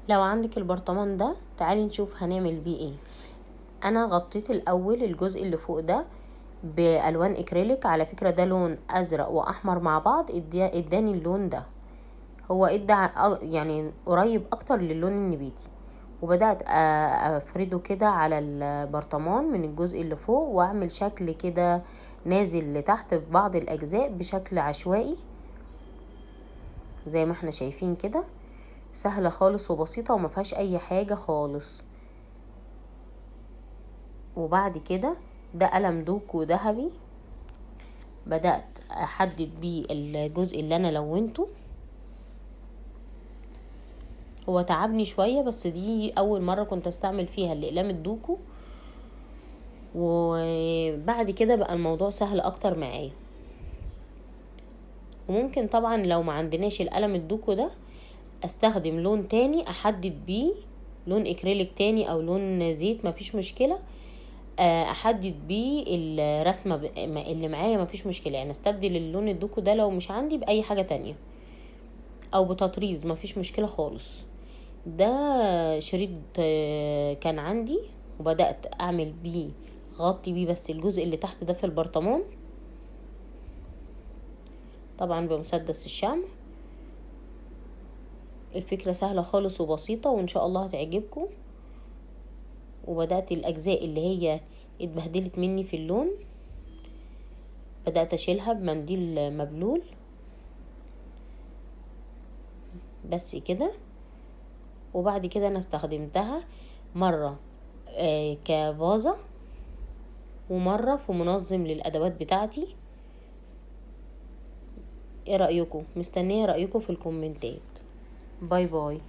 لو عندك البرطمان ده تعالي نشوف هنعمل بيه ايه. انا غطيت الاول الجزء اللي فوق ده بالوان اكريليك، على فكرة ده لون ازرق واحمر مع بعض، اداني اللون ده، هو ادى يعني قريب اكتر للون النبيتي. وبدأت افرده كده على البرطمان من الجزء اللي فوق، واعمل شكل كده نازل لتحت ببعض الاجزاء بشكل عشوائي زي ما احنا شايفين كده. سهلة خالص وبسيطة وما فيهاش اي حاجة خالص. وبعد كده ده قلم دوكو ذهبي، بدأت احدد بيه الجزء اللي انا لونته. هو تعبني شوية بس دي اول مرة كنت استعمل فيها الاقلام الدوكو، وبعد كده بقى الموضوع سهل اكتر معايا. وممكن طبعا لو ما عندناش القلم الدوكو ده استخدم لون تاني احدد بيه، لون اكريليك تاني او لون زيت، مفيش مشكلة، احدد بيه الرسمة اللي معايا مفيش مشكلة. يعني استبدل اللون الدوكو ده لو مش عندي باي حاجة تانية او بتطريز، مفيش مشكلة خالص. ده شريط كان عندي وبدأت اعمل بيه، غطي بيه بس الجزء اللي تحت ده في البرطمان، طبعا بمسدس الشمع. الفكرة سهلة خالص وبسيطة وان شاء الله هتعجبكم. وبدأت الأجزاء اللي هي اتبهدلت مني في اللون بدأت أشيلها بمنديل مبلول بس كده. وبعد كده أنا استخدمتها مرة كفازة ومرة في منظم للأدوات بتاعتي. ايه رأيكم؟ مستنية رأيكم في الكومنتات. bye bye.